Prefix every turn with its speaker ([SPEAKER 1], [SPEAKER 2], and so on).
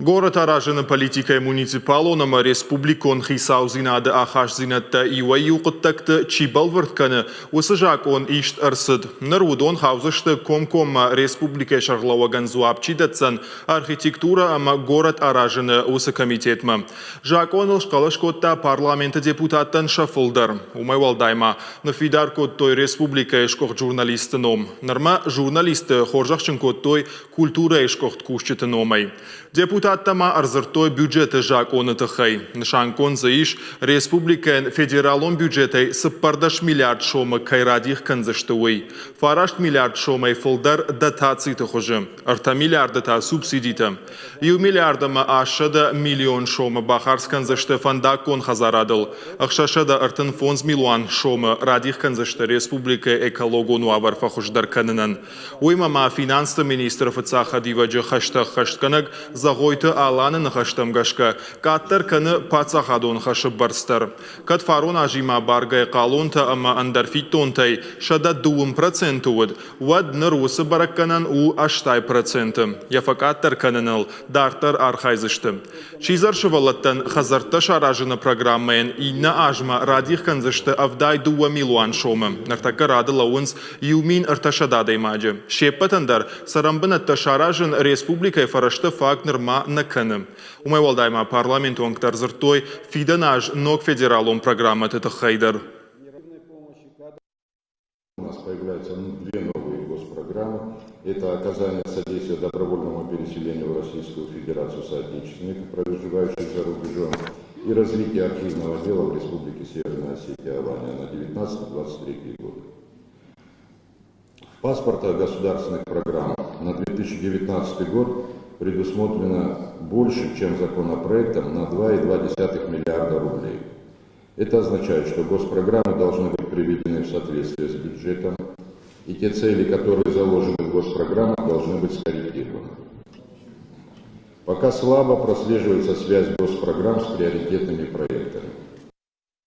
[SPEAKER 1] Горӕт аразыны политикӕйы муниципалон ӕмӕ республикон хицаудзинады ахастдзинӕдтӕ иуӕй-иу хъуыддӕгты чи бӕлвырд кӕны, уыцы закъон ист ӕрцыд. Ныр уыдон хаудзысты комкоммӕ республикӕйы сӕргълӕууӕгӕн дзуапп чи дӕтдзӕн, архитектурӕ ӕмӕ горӕт аразыны уыцы комитетмӕ. Закъоныл схъӕлӕс кодта парламенты депутаттӕн сӕ фылдӕр. Уымӕй уӕлдай ма ныффидар кодтой республикӕйы сгуыхт журналисты ном. Нырмӕ журналистты хорзӕхджын кодтой культурӕйы сгуыхт кусджыты номӕй. Депутаттӕ ма ӕрдзырдтой бюджеты закъоны тыххӕй. Нысангонд дзы ис, республикӕйӕн федералон бюджетӕй 14 миллиард сомы кӕй радих кӕндзысты, уый. 9 миллиард сомӕй фылдӕр дотациты хуызы, 3 миллиарды та субсидитӕ. Иу миллиард ӕмӕ 800 миллион сомы бахардз кӕндзысты фӕндаггон хӕдзарадыл, 635 милуан сомы радих кӕндзысты республикӕйы экологон уавӕр фӕхуыздӕр кӕнынӕн. Уыимӕ ма финансты министры фыццаг хӕдивӕджы хӕстӕ ӕххӕстгӕнӕг Зӕгъойты Аланы ныхӕстӕм гӕсгӕ, къаддӕр кӕны паддзахадон хӕсы бӕрц дӕр. Кӕд фарон азимӕ баргӕ хъалонтӕ ӕмӕ ӕндӕр фиддонтӕй 102% уыд, уӕд ныр уыцы бӕрӕггӕнӕн у 80%. Йӕ фӕкъаддӕр кӕныныл дарддӕр архайдзысты. Сидзӕр сывӕллӕттӕн хӕдзӕрттӕ саразыны программӕйӕн иннӕ азмӕ радих кӕндзысты 72 милуан сомы. Ныртӕккӕ рады лӕууынц 1300 адӕймаджы. Се ппӕтӕн дӕр цӕрӕнбынӕттӕ саразын республикӕйы фӕрӕзты фаг нырма нӕ кӕны. Уымӕй уӕлдай ма парламенты уӕнгтӕ ӕрдзырдтой фидӕн аз ног федералон программӕты тыххӕй дӕр.
[SPEAKER 2] У нас появляются две новые госпрограммы. Это оказание содействия добровольному переселению в Российскую Федерацию соотечественников, проживающих за рубежом, и развитие архивного дела в Республике Северная Осетия Алания на 19-23 годы. В паспортах государственных программ на 2019 год предусмотрено больше, чем законопроектом на 2,2 миллиарда рублей. Это означает, что госпрограммы должны быть приведены в соответствие с бюджетом, и те цели, которые заложены в госпрограммах, должны быть скорректированы. Пока слабо прослеживается связь госпрограмм с приоритетными проектами.